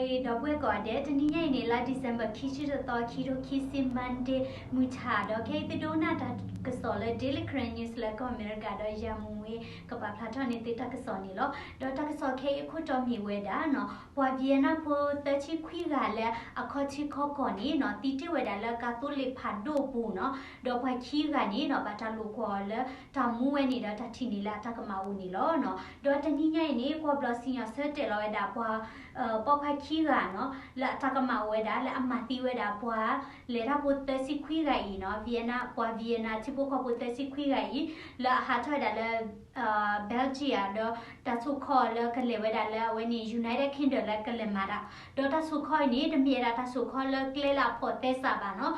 ဒီပုၢ်ဝဲၢ်ကိးဂၤဒဲး, တနံၤညါအံၤန့ၣ် လါ December ခံဆံတသီ ခံထိခံဆံ Monday မုၢ်ထးဒီး ခဲအံၤသုဒိကနၣ်တၢ်ကစီၣ်လၢ Daily Karen News လၢကီၢ်အမဲရကၤဒီး ယၤမူဝ့ ကပာ်ဖျါထီၣ်န့ၢ်သုတၢ်ကစီၣ်န့ၣ်လီၤ. ဒီးတၢ်ကစီၣ်ခဲအံၤအခိၣ်တီမ့ၢ်ဝဲဒၣ်နီၤ, ပှၤ Vietnam ဖိသၢဆံခွံဂၤလၢအခီၣ်ထံးခီၣ်ကီၢ်န့ၣ်နီၤ သံတ့ၢ်ဝဲဒၣ်လၢကါသိလ့ၣ်ဖးဒိၣ်အပူၤနီၤ, ဒီးပှၤခံဂၤန့ၣ်နီၤ ဘၣ်တၢ်လိာ်ကွီၢ်အီၤလၢတၢ်မူဝဲန့ၣ်ဒီးတၢ်ထံၣ်န့ၢ်လၢအတၢ်ကမၣ်အိၣ်န့ၣ်လီၤ. ဒီးတနံၤညါအံၤန့ၣ် ကွီၢ်ဘျီစံၣ်ညီၣ်ဆၢတဲာ်လီၤဝဲဒၣ်ပှၤ ပိာ်ခွါခံဂၤနီၤ လၢအတၢ်ကမၣ်အိၣ်ဝဲဒၣ် လၢအမၤသံဝဲဒၣ်ပှၤလဲၤတၢ်ဖိသၢဆံခွံဂၤအံၤနီၤ, Vietnam ပှၤ Vietnam ထံဖိကီၢ်ဖိသၢဆံခွံဂၤအံၤ လၢအဟးထီၣ်ဝဲဒၣ်လၢ Belgium ဒီးတၢ်ဆိၣ်ခီၣ်လၢကလဲၤဝဲဒၣ်လၢအဝဲန့ၣ် United Kingdom လၢကလဲၤမၤတၢ်, ဒီးတၢ်ဆိၣ်ခီၣ်အံၤန့ၣ် တမ့ၢ်ဝဲဒၣ်တၢ်ဆိၣ်ခီၣ်လၢကျဲလၢအဖိးသဲစးဘၣ်နီၤ,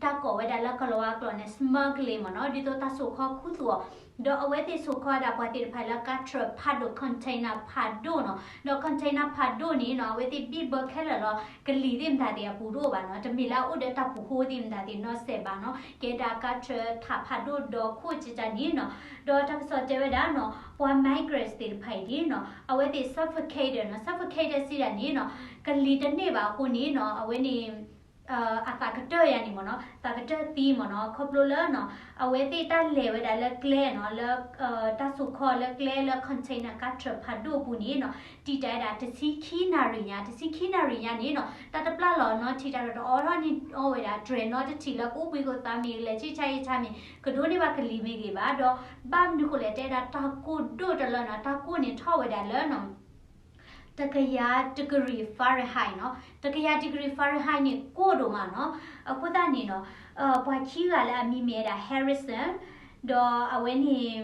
တၢ်ကိးဝဲဒၣ်လၢကလီၤဝါကျိာ်န့ၣ် smuggling မ့ၢ်နီၤ, ဒ်သိးတၢ်ဆိၣ်ခီၣ်ခူသူၣ်အီၤ ဒီးအဝဲသ့ၣ်ဆိၣ်ခီၣ်ဝဲဒၣ်ပှၤသ့ၣ်တဖၣ်လၢကါထၢၣ်ဖးဒိၣ် container ဖးဒိၣ်နီၤ, ဒီး container ဖးဒိၣ်န့ၣ်နီၤ အဝဲသ့ၣ်ဘံၣ်ဘၢခဲလၢာ်လီၤ, ကလံၤသ့ၣ်မတၤသ့ၣ်အပူၤတအိၣ်ဘၣ်နီၤ, တမ့ၢ်လၢအအိၣ်ဒီးတၢ်ပူၤဃိသ့ၣ်မတၤသ့ၣ်နီတစဲးဘၣ်နီၤ, ကဲဒၣ်ကါထၢၣ်ထးဖးဒိၣ်ဒီးခိၣ်ကကန့ၣ်နီၤ, ဒီးတၢ်ကစီၣ်တဲဝဲဒၣ်နီၤ ပှၤ migrants သ့ၣ်တဖၣ်အံၤန့ၣ်နီၤ အဝဲသ့ၣ် suffocated နီၤ, suffocated စံးဒၣ်န့ၣ်နီၤ ကလံၤတန့ၢ်ဘၣ်အဃိန့ၣ်နီၤ အဝဲန့ၣ် အသးကတၢၢ်ယၤန့ၣ်မ့ၢ်နီၤ, သးကတၢၢ်သံမ့ၢ်နီၤ, ခီဖျိလၢနီၤ အဝဲသ့ၣ်တၢ်လဲၤဝဲဒၣ်လၢကျဲနီၤ, လၢ တၢ်ဆိၣ်ခီၣ်လၢကျဲလၢ container ကါထၢၣ်ဖးဒိၣ်အပူၤန့ၣ်နီၤ တံာ်တာ်ဝဲဒၣ်တဆံခံနၣ်ရံၣ်ညါ, တဆံခံနၣ်ရံၣ်ညါန့ၣ်နီၤ တၢ်တပျၢ်လီၤနီတထံၣ် တၢ်တအိးထီၣ်န့ၢ်အီၤဝဲဒၣ် တြဲၤနီတထံၣ်လၢကအိၣ်ဘှံးကအိၣ်သါမ့ၢ်ဂ့ၤ လဲၤဆံၣ်ဆါအ့ၣ်ဆါမ့ၢ် ကဒိးန့ၢ်ဘၣ်ကလံၤမ့ၢ်ဂ့ၤဘၣ်, ဒီးဘၣ်မနုၤဃိလဲၣ်တဲဒၣ်တၢ်ကိၢ်ဒိၣ်တလၢနီၤ, တၢ်ကိၢ်န့ၣ်ထီၣ်ဝဲဒၣ်လၢနီၤ တကယၤ degree Fahrenheit နီၤ, တကယၤ degree Fahrenheit န့ၣ် ကိၢ်ဒိၣ်မးနီၤ, အဃိသတးန့ၣ်နီၤ ပှၤခံဂၤလၢအမံၤမ့ၢ်ဝဲဒၣ် Harrison ဒီးအဝဲန့ၣ်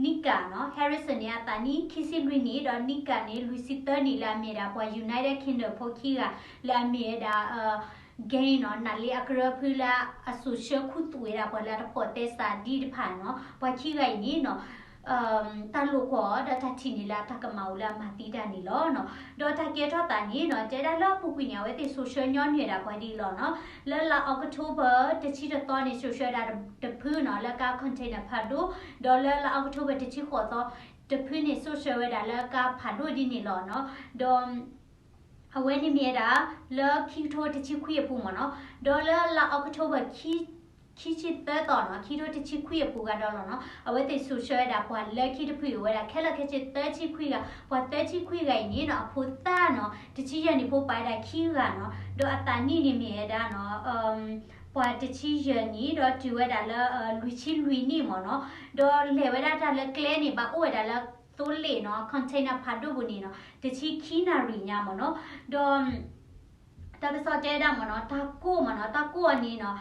Nika နီၤ, Harrison န့ၣ် အသးနံၣ်ခံဆံလွံၢ်နံၣ် ဒီး Nika န့ၣ် လွံၢ်ဆံသၢနံၣ်လၢအမ့ၢ်ဒၣ်ပှၤ United Kingdom ဖိခံဂၤ လၢအမ့ၢ်ဝဲဒၣ် gang နီၤ, နးလ့အကရၢဖုလၢအစိာ်ဆှၢခူသူၣ်ဝဲဒၣ်ပှၤလၢအတဖိးသဲစးဒံးတဖၣ်နီၤ, ပှၤခံဂၤအံၤန့ၣ်နီၤ တၢ်လိာ်ကွီၢ်အီၤဒီးတၢ်ထံၣ်န့ၢ်လၢအတၢ်ကမၣ်အိၣ်လၢအမၤသံတၢ်န့ၣ်လီၤနီၤ, ဒီးတၢ်ကဲထီၣ်သးန့ၣ်နီၤ တဲဒၣ်လၢအပူၤကွံာ်န့ၣ် အဝဲသ့ၣ်စိာ်ဆှၢညီနုၢ်ဝဲဒၣ်ပှၤဒ်အံၤလီၤနီၤ, လၢလါ October တဆံတသီန့ၣ် စိာ်ဆှၢဝဲဒၣ်တဖုနီၤ လၢကါ container ဖးဒိၣ်, ဒီးလၢလါ October တဆံဃိးသီ တဖုန့ၣ် စိာ်ဆှၢဝဲဒၣ်လၢကါဖးဒိၣ်ဒ်န့ၣ်လီၤနီၤ, ဒီး အဝဲန့ၣ်မ့ၢ်ဝဲဒၣ် လၢခံကထိတဆံခွံအပူၤမ့ၢ်နီၤ, ဒီးလၢလါ October ခံဆံသၢသီနီၤ ခံကထိတဆံခွံအပူၤဂၤဒီးလီၤနီၤ အဝဲသ့ၣ်စိာ်ဆှၢဝဲဒၣ်ပှၤလၢခံတဖုအံၤဝဲဒၣ် ခဲလၢာ်ခဲဆ့သၢဆံခွံဂၤ, ပှၤသၢဆံခွံဂၤအံၤန့ၣ်နီၤ အဖိသၣ်နီၤ တဆံယဲၢ်နံၣ်ဖိပာ်ဝဲဒၣ်ခံဂၤနီၤ, ဒီးအသးနံၣ်န့ၣ်မ့ၢ်ဝဲဒၣ်နီၤ ပှၤတဆံယဲၢ်နံၣ် ဒီးတုၤဝဲဒၣ်လၢ လွံၢ်ဆံလွံၢ်နံၣ်မ့ၢ်နီၤ, ဒီးလဲၤဝဲဒၣ်တၢ်လၢကျဲန့ၣ် ဘၣ်အိၣ်ဝဲဒၣ်လၢသိလ့ၣ်နီၤ container ဖးဒိၣ်ပူၤန့ၣ်နီၤ တဆံခံနၣ်ရံၣ်ညါမ့ၢ်နီၤ, ဒီး တၢ်ကစီၣ်တဲဝဲဒၣ်မ့ၢ်နီၤ တၢ်ကိၢ်မ့ၢ်နီၤ တၢ်ကိၢ်အီၤန့ၣ်နီၤ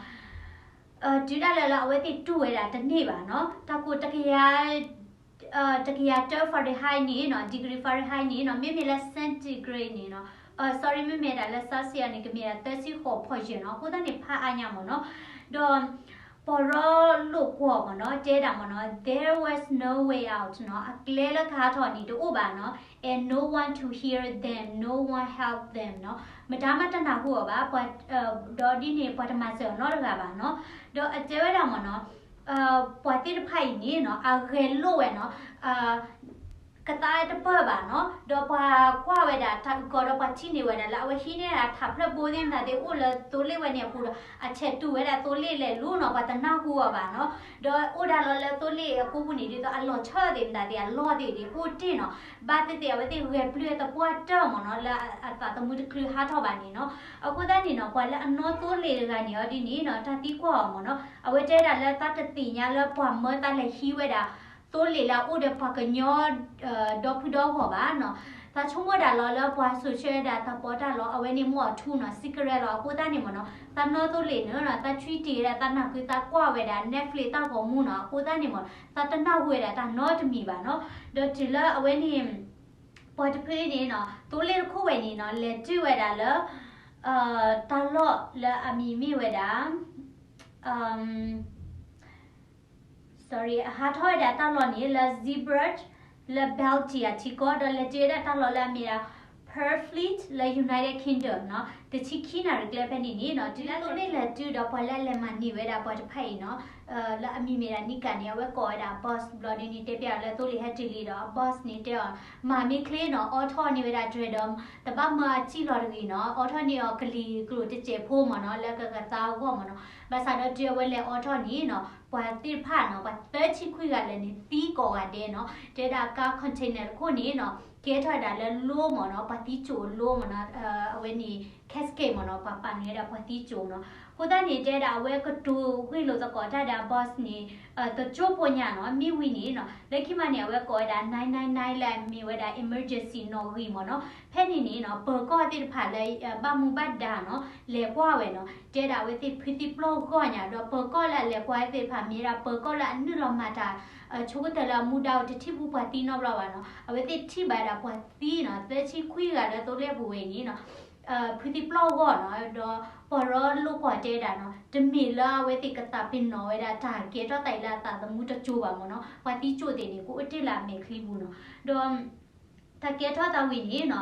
တုၤဒၣ်လဲာ်လၢအဝဲသ့ၣ်တူၢ်ဝဲဒၣ်တန့ၢ်ဘၣ်နီၤ တၢ်ကိၢ်တကယၤ တကယၤတၢ Fahrenheit န့ၣ်နီၤ degree Fahrenheit န့ၣ်နီၤ မ့မ့ၢ်လၢ centigrade န့ၣ်နီၤ sorry မ့မ့ၢ်ဒၣ်လၢ Celsius န့ၣ် ကမ့ၢ်ဒၣ်သၢဆံဃိးဖီယဲၢ်နီၤ အဃိသတးန့ၣ် ဖးအါညါမ့ၢ်နီၤ ဒီး ပီၢ်ရီလိာ်ကွီၢ်မ့ၢ်နီၤ တဲဒၣ်မ့ၢ်နီၤ there was no way out နီၤ အကျဲလၢကဟးထီၣ်န့ၣ်တအိၣ်ဘၣ်နီၤ and no one to hear them, no one help them နီၤ မတၤမးတနၢ်ဟူအီၤဘၣ် ဒီးဒ်န့ၣ် ပှၤတမၤစၢၤအီၤနီတဂၤဘၣ်နီၤ ဒီးအတဲဝဲဒၣ်မ့ၢ်နီၤ ပှၤသ့ၣ်တဖၣ်အံၤန့ၣ်နီၤ အဂဲၤလိာ်ဝဲနီၤ ကသါတပၢၢ်ဘၣ်နီၤ ဒီးပှၤကွၢ်ဝဲဒၣ်တၢ်အုၣ်ကီၤဒီးပှၤထံၣ်န့ၢ်ဝဲဒၣ်လၢအဝဲဟံးန့ၢ်ဒၣ်ထးဖျၢၣ်ဘိသ့ၣ်မတၤသ့ၣ်အိၣ်လၢသိလ့ၣ်ဝဲန့ၣ်အပူၤဒီး အဆဲးတူၢ်ဝဲဒၣ်သိလ့ၣ်လဲၤလူၤနီၤ ပှၤတနၢ်ဟူအီၤဘၣ်နီၤ ဒီးအိၣ်ဒၣ်လီၤလၢသိလ့ၣ်အကိာ်ပူၤန့ၣ် ဒ်သိးအလီၤဆီသ့ၣ်မတၤသ့ၣ် အလီၢ်သ့ၣ်ဒ်အိၣ်တ့ၢ်နီၤ ဘၣ်သ့ၣ်သ့ၣ်အဝဲသ့ၣ်ဂဲၤပျုၢ်သပှၢ်တၢၢ်မ့ၢ်နီၤ လၢအသးသမူတချုးဟးထီၣ်ဘၣ်န့ၣ်နီၤ အဃိသတးန့ၣ်နီၤ ပှၤလၢအနီၣ်သိလ့ၣ်တဂၤန့ၣ်အီၤဒ်န့ၣ်နီၤ တၢ်သံကွၢ်အီၤမ့ၢ်နီၤ အဝဲတဲဒၣ်လၢသးတသ့ၣ်ညါလၢပှၤမၢသးလဲၤဟံးဝဲဒၣ် သိလ့ၣ်လၢအအိၣ်ဒီးပှၤကညီ ဒီဖုဒီဂီၢ်ဘၣ်နီၤ သးဆိကမိၣ်ဒၣ်လီၤလၢပှၤစိာ်ဆှၢဝဲဒၣ်တၢ်ပီးတၢ်လီ အဝဲန့ၣ်မ့ၢ်အထူနီၤ secret လီၤ အဃိသတးန့ၣ်မ့ၢ်နီၤ သးနီၣ်သိလ့ၣ်န့ၣ်နီၤ သးဆွံတ့ၢ်ဝဲဒၣ် သးနၢ်ကုသးကွၢ်ဝဲဒၣ် Netflix တၢ်ဂီၤမူနီၤ အဃိသတးန့ၣ်မ့ၢ် သးတနၢ်ဟူဝဲဒၣ်တၢ်နီတမံၤဘၣ်နီၤ ဒီးတုၤလၢအဝဲန့ၣ် ပှၤတဖုန့ၣ်နီၤ သိလ့ၣ်တခိၣ်ဝဲန့ၣ်နီၤ လဲၤတုၤဝဲဒၣ်လၢ တၢ်လီၢ်လၢအမံၤမ့ၢ်ဝဲဒၣ် sorry အဟးထီၣ်ဝဲဒၣ်တၢ်လီၢ်န့ၣ်လၢ Zeebrugge လၢ Belgium ထံကီၢ် ဒီးလဲၤတုၤဝဲဒၣ်တၢ်လီၢ်လၢအမ့ၢ်ဒၣ် Purfleet လၢ United Kingdom နီၤ တဆံခံနၣ်ရံၣ်ကျဲဖဲန့ၣ်န့ၣ်နီၤ တုၤလၢသိလ့ၣ်လဲၤတုၤဒီး ပှၤလၢအလဲၤမၤန့ၢ်ဝဲဒၣ်ပှၤတဖၣ်အံၤနီၤ လၢအမံၤမ့ၢ်ဒၣ် Nika န့ၣ် အဝဲကိးဝဲဒၣ်အ boss ဘျီဒ်န့ၣ် တဲပၠးအီၤလၢသိလ့ၣ်ဟဲတုၤလံဒီး အ boss န့ၣ်တဲအီၤ မၤမ့ၢ်ချ့နီၤ အိးထီၣ်န့ၢ်ဝဲဒၣ်တြဲၤဒီး တဘၣ်မၢအစံၣ်လီၤတဂ့ၤနီၤ အိးထီၣ်န့ၢ်အီၤကလံၤကျိၤတစဲးဖိမ့ၢ်နီၤ လၢကကသါအဂီၢ်မ့ၢ်နီၤ ဘၣ်ဆၣ်ဒီးတုၤအဝဲလဲၤအိးထီၣ်န့ၣ်နီၤ ပှၤသ့ၣ်တဖၣ်နီၤ ပှၤသၢဆံခွံဂၤလၢာ်န့ၣ် သံကိးဂၤဒဲးနီၤ တဲဒၣ်ကါ container တခိၣ်န့ၣ်နီၤ ကဲထီၣ်ဝဲဒၣ်လၢလိမ့ၢ်နီၤ ပှၤသံစိၤလိမ့ၢ်နီၤ အဝဲန့ၣ် casket မ့ၢ်နီၤ ပှၤပာ်န့ၢ်ဝဲဒၣ်ပှၤသံစိၤနီၤ အဃိသတးန့ၣ် တဲဒၣ်အဝဲကတိၤဂ့ၢ်လိာ်သကိးတၢ်ဒီးအ boss န့ၣ် တကၠိဖိညါနီၤ မ့ၢ်ဝံၤန့ၣ်နီၤ လၢခံမးန့ၣ် အဝဲကိးဝဲဒၣ် nine nine nine လၢအမ့ၢ်ဝဲဒၣ် emergency နီၣ်ဂံၢ်မ့ၢ်နီၤ ဖဲန့ၣ်န့ၣ်နီၤ ပၢၤကီၢ်သ့ၣ်တဖၣ်လၢ ဘၣ်မူဘၣ်ဒါနီၤ လဲၤကွၢ်ဝဲနီၤ တဲဒၣ်အဝဲသ့ၣ်ဖုသံပျီၢ်ဂီၢ်ညါ ဒီးပၢၤကီၢ်လၢအလဲၤကွၢ်သ့ၣ်တဖၣ် မ့ၢ်ဒၣ်ပၢၤကီၢ်လၢအနုာ်လီၤမၤတၢ် ဆိကတၢၢ်လၢအမူဒါအိၣ်တထံၣ်ပူၤပှၤသံနီတဘျီဘၣ်နီၤ အဝဲသ့ၣ်ထံၣ်ဘၣ်ဒၣ်ပှၤသံနီၤ သၢဆံခွံဂၤလၢသိလ့ၣ်ပူၤဝဲန့ၣ်နီၤ ဖုသံပျီၢ်ဂီၢ်နီၤ ဒီးပှၤရီလိာ်ကွီၢ်တဲဒၣ်နီၤ တမ့ၢ်လၢအဝဲသ့ၣ်ကသးပ့ၤနီၣ်ဝဲဒၣ်တၢ်ကဲထီၣ်သးအံၤလၢအသးသမူတကၠိဘၣ်မ့ၢ်နီၤ ပှၤသံကၠိသ့ၣ်န့ၣ် ကအိၣ်တ့ၢ်လၢအမဲာ်ချံပူၤနီၤ ဒီး တၢ်ကဲထီၣ်သးဝံၤန့ၣ်နီၤ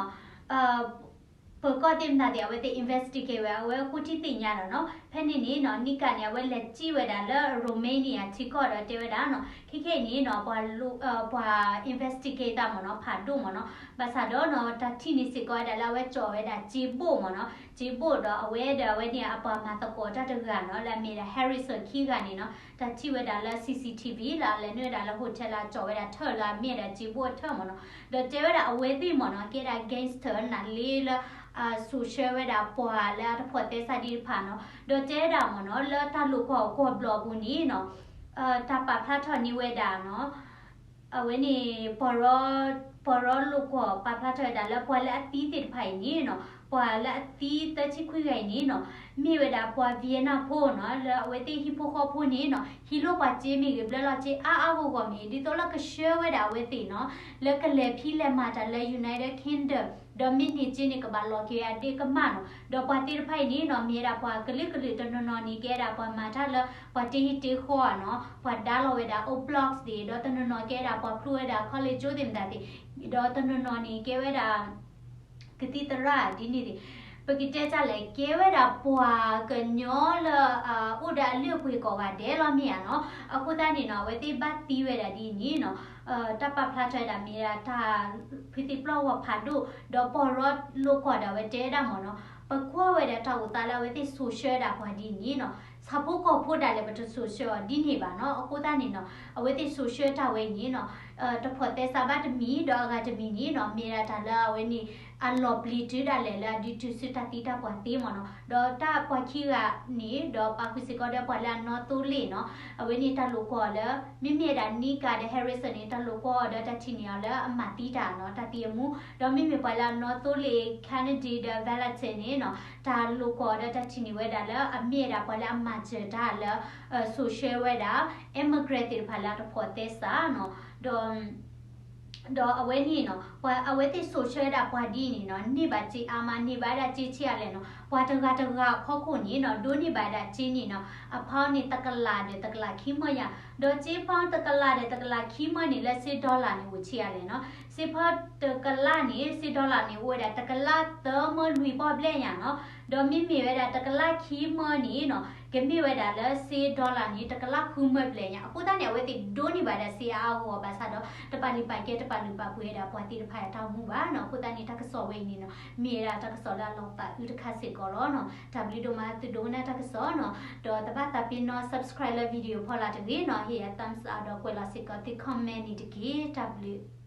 ပၢၤကီၢ်သ့ၣ်မတၤသ့ၣ် အဝဲသ့ၣ် investigate ဝဲ အဝဲဃိထံသ့ၣ်ညါဒီးနီၤ ဖဲန့ၣ်န့ၣ်နီၤ Nika န့ၣ် အဝဲလဲၤစံၣ်ဝဲဒၣ်လၢ Romania ထံကီၢ်ဒီးတဲဝဲဒၣ်နီၤ ခဲခဲအံၤန့ၣ်နီၤ ပှၤ ပှၤ investigate သးမ့ၢ်နီၤ ဖးဒိၣ်မ့ၢ်နီၤ ဘၣ်ဆၣ်ဒီးနီၤ တၢ်ထံၣ်န့ၣ်စ့ၢ်ကီးဝဲဒၣ်လၢအဝဲကၠီၣ်ဝဲဒၣ်စ့ဘိၣ်မ့ၢ်နီၤ စ့ဘိၣ်ဒီးအဝဲဒီးအဝဲန့ၣ်အပှၤမၤသကိးတၢ်တဂၤနီၤ လၢအမ့ၢ်ဒၣ် Harrison ခံဂၤန့ၣ်နီၤ တၢ်ထံၣ်ဝဲဒၣ်လၢ C C T V လၢအလဲၤနုာ်ဝဲဒၣ်လၢ hotel လၢအကၠီၣ်ဝဲဒၣ်ထၢၣ်လၢအမ့ၢ်ဒၣ်စ့ဘိၣ်အထၢၣ်မ့ၢ်နီၤ ဒီးတဲဝဲဒၣ်အဝဲသ့ၣ်မ့ၢ်နီၤ ကဲဒၣ် gangster နးလ့လၢ social ဝဲဒၣ်ပှၤလၢအတဖိးသဲစးဒံးတဖၣ်နီၤ ဒီးတဲဝဲဒၣ်မ့ၢ်နီၤ လၢတၢ်လိာ်ကွီၢ်ကိးဘျီပူၤန့ၣ်နီၤ တၢ်ပာ်ဖျါထီၣ်န့ၢ်ဝဲဒၣ်နီၤ အဝဲန့ၣ် ပှၤရီလိာ်ကွီၢ်ပာ်ဖျါထီၣ်ဝဲဒၣ်လၢပှၤလၢအသံသ့ၣ်တဖၣ်အံၤန့ၣ်နီၤ ပှၤလၢအသံသၢဆံခွံဂၤအံၤန့ၣ်နီၤ မ့ၢ်ဝဲဒၣ်ပှၤ Vietnam ဖိနီၤ လၢအဝဲသ့ၣ်ဟံၣ်ဖိဃီဖိန့ၣ်နီၤ ဟံးလိာ်ပှၤစ့မ့ၢ်ဂ့ၤ ဘျၢလီၤစ့အါအါဂီၢ်ဂီၢ်မ့ၢ်ဂ့ၤ ဒ်သိးလၢကဆှၢဝဲဒၣ်အဝဲသ့ၣ်နီၤ လၢကလဲၤဖံးလဲၤမၤတၢ်လၢ United Kingdom ဒီးမ့ၢ်န့ၢ်စ့န့ၣ် ကဘၣ်လီၤက့ၤအဒ့ၣ်ကမၣ်နီၤ ဒီးပှၤသ့ၣ်တဖၣ်အံၤန့ၣ်နီၤ မ့ၢ်ဝဲဒၣ်ပှၤကလုာ်ကလုာ်တနီၤနီၤန့ၣ် ကဲဝဲဒၣ်ပှၤမၤတၢ်လၢ ပှၤတ့ဟံၣ်တ့ဃီနီၤ ပှၤဒါလီၤဝဲဒၣ် old blocks သ့ၣ် ဒီးတနီၤနီၤကဲဝဲဒၣ်ပှၤဖျိဝဲဒၣ် college ကၠိသ့ၣ်မတၤသ့ၣ် ဒီးတနီၤနီၤန့ၣ် ကဲဝဲဒၣ် ကသံၣ်သရၣ်ဒ်န့ၣ်သ့ၣ် ပကတဲတၢ်လဲၣ် ကဲဝဲဒၣ်ပှၤကညီလၢ အိၣ်ဒီးအလုၢ်အပှ့ၤကိးဂၤဒဲးလီၤမ့ၢ်ဧါနီၤ အဃိသတးန့ၣ်နီၤ အဝဲသ့ၣ်ဘၣ်သံဝဲဒၣ်ဒ်အံၤန့ၣ်နီၤ တၢ်ပာ်ဖျါထီၣ်ဝဲဒၣ်မ့ၢ်ဒၣ်တၢ် ဖုသံပျီၢ်ဂီၢ်ဖးဒိၣ် ဒီးပှၤရီလိာ်ကွီၢ်ဒၣ်ဝဲတဲဒၣ်မ့ၢ်နီၤ ပကွၢ်ဝဲဒၣ်တၢ်အိၣ်သးလၢအဝဲသ့ၣ် social ဒၣ်ပှၤဒ်အံၤန့ၣ်နီၤ ဆၣ်ဖိကီၢ်ဖိဒၣ်လဲာ်ပတ social အီၤဒ်န့ၣ်ဘၣ်နီၤ အဃိသတးန့ၣ်နီၤ အဝဲသ့ၣ် social တၢ်ဝဲအံၤန့ၣ်နီၤ တဖိးသဲစးဘၣ်တမံၤ ဒီးအဂၤတမံၤန့ၣ်နီၤ မ့ၢ်ဒၣ်တၢ်လၢအဝဲန့ၣ် အလီၤပျံၤတုၤဒၣ်လဲာ်လၢအဒုးတုၤဆူတၢ်သံတၢ်ပှၢ်သ့မ့ၢ်နီၤ ဒီးတၢ်ပှၤခံဂၤန့ၣ် ဒီးပာ်ဃုာ်စ့ၢ်ကီးဒီးပှၤလၢအနီသိလ့ၣ်နီၤ အဝဲန့ၣ်တၢ်လိာ်ကွီၢ်လၢ မ့မ့ၢ်ဒၣ် Nika ဒီး Harrison န့ၣ် တၢ်လိာ်ကွီၢ်အီၤဒီးတၢ်ထံၣ်န့ၢ်အီၤလၢအမၤသံတၢ်နီၤ တၢ်သံအမူ ဒီးမ့မ့ၢ်ပှၤလၢအနီသိလ့ၣ် Kennedy ဒီး Valentine န့ၣ်နီၤ တၢ်လိာ်ကွီၢ်အီၤဒီးတၢ်ထံၣ်န့ၢ်ဝဲဒၣ်လၢအမ့ၢ်ဒၣ်ပှၤလၢအမၤစၢၤတၢ်လၢ social ဝဲဒၣ် immigrant သ့ၣ်တဖၣ်လၢအတဖိးသဲစးနီၤ ဒီး ဒီးအဝဲန့ၣ်နီၤ ပှၤအဝဲသ့ၣ် social ဒၣ်ပှၤဒ်န့ၣ်နီၤ န့ၢ်ဘၣ်စ့အါမး န့ၢ်ဘၣ်ဒၣ်စ့ဆံးအါလဲၣ်နီၤ ပှၤတဂၤတဂၤအဖီခိၣ်န့ၣ်နီၤ ဒိးန့ၢ်ဘၣ်ဒၣ်စ့န့ၣ်နီၤ အ pound န့ၣ် တကလးဒီးတကလးခံမၢယၤ ဒီးစ့ pound တကလးဒီးတကလးခံမၢန့ၣ် လၢစ့ dollar န့ၣ် အိၣ်ဆံးအါလဲၣ်နီၤ စ့ pound တကလးန့ၣ် စ့ dollar န့ၣ် အိၣ်ဝဲဒၣ်တကလးသၢမၢလွံၢ်ပီၢ်ဘျဲၣ်ညါနီၤ ဒီးမ့မ့ၢ်ဝဲဒၣ်တကလးခံမၢန့ၣ်နီၤ ကမ့ၢ်ဝဲဒၣ်လၢစ့ dollar န့ၣ် တကလးဃုမၢဘျဲၣ်ညါ အဃိသတးန့ၣ် အဝဲသ့ၣ်ဒိးန့ၢ်ဘၣ်ဒၣ်စ့အါအါဂီၢ်ဂီၢ်ဘၣ်ဆၣ်ဒီး တပာ်လုၢ်ပာ်ကဲတပာ်လုၢ်ပာ်ပှ့ၤဝဲဒၣ်ပှၤသ့ၣ်တဖၣ်အတၢ်အိၣ်မူဘၣ်နီၤ အဃိသတးန့ၣ် တၢ်ကစီၣ်ဝဲအံၤန့ၣ်နီၤ မ့ၢ်ဝဲဒၣ်တၢ်ကစီၣ်လၢအလီၤသးအုးတခါစ့ၢ်ကီးလီၤနီၤ တၢ်ဘျုးဒိၣ်မးသုဒိကနၣ်တၢ်ကစီၣ်နီၤ ဒီးတဘၣ်သးပ့ၤနီၣ် subscribe လၢ video ဖီလာ်တဂ့ၤနီၤ ဟ့ၣ်ယၤ thumbs up ဒီးကွဲးလီၤစ့ၢ်ကီးသု comment န့ၣ်တက့ၢ် တၢ်ဘျုး